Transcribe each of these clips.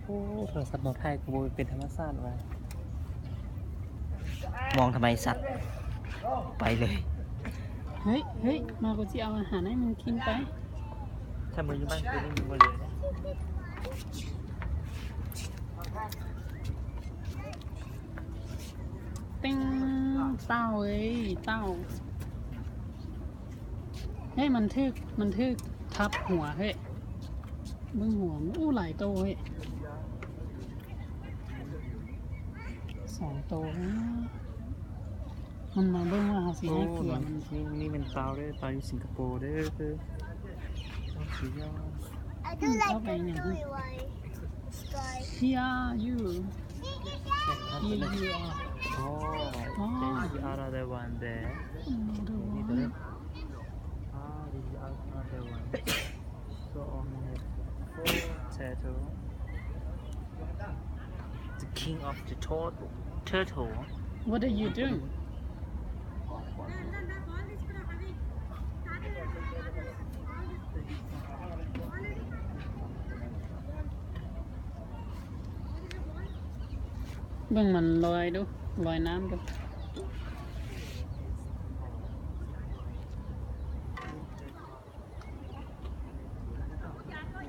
ໂອ້ ໂທລະສັບນ້ອງໄທກໍບໍ່ເປັນທຳມະຊາດວ່າ ມອງທຳໄມສັດ ໄປເລີຍ. ເຮີ້ຍ ເຮີ້ຍ ມາ ກູຊິເອົາອາຫານໃຫ້ມັນກິນໄປ. ຖ້າມື້ຢູ່ບ້ານຄືນີ້ມັນບໍ່ເລີຍ. ເຕັງ ເຕົ້າເອີຍ ເຕົ້າ. ເຮີ້ຍ ມັນຖືກ ມັນຖືກທັບຫົວເຮີ້ຍ. ເບິ່ງຫົວມັນ ໂອ້ ຫຼາຍໂຕເຮີ້ຍ ສອງໂຕ. ມັນມາເບິ່ງວ່າເຮົາຊິໃຫ້ເກືອມັນ. ນີ້ ນີ້ແມ່ນເຕົ້າເດີ ເຕົ້າຢູ່ສິງກະໂປເດີ. ເຈົ້າໄປຫຍັງ? Here you. Here you are. Oh, oh, there's another one there. Another one. Ah, this is another one. So only have four turtle. The king of the turtle. Turtle. What are you doing? ເບິ່ງມັນລອຍດູ ລອຍນ້ຳດູ.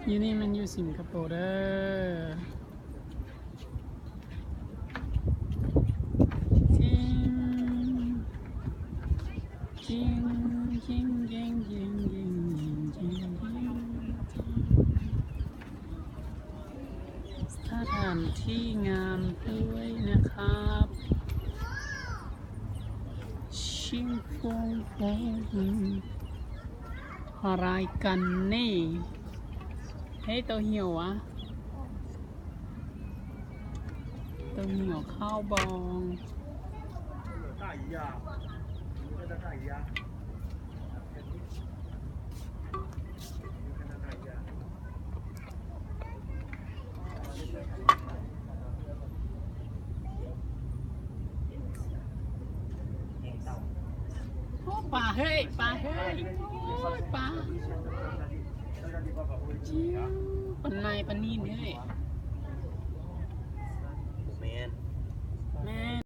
ຢູ່ນີ້ແມ່ນຢູ່ສິງກະໂປເດີ. ສະຖານທີ່ງາມດ້ວຍນະຄັບ. ຊິງຟອງຟອງ ອາໄລກັນເນ. ເຮີ້ຍ ໂຕຫິວຫວາ? ໂຕຫິວເຂົ້າບໍ່? ໂອ້ ປາເຮີ້ຍ ປາເຮີ້ຍ ໂອ້ຍ ປາ ຈິ້ວ ປາໄນ ປານິນເຮີ້ຍ.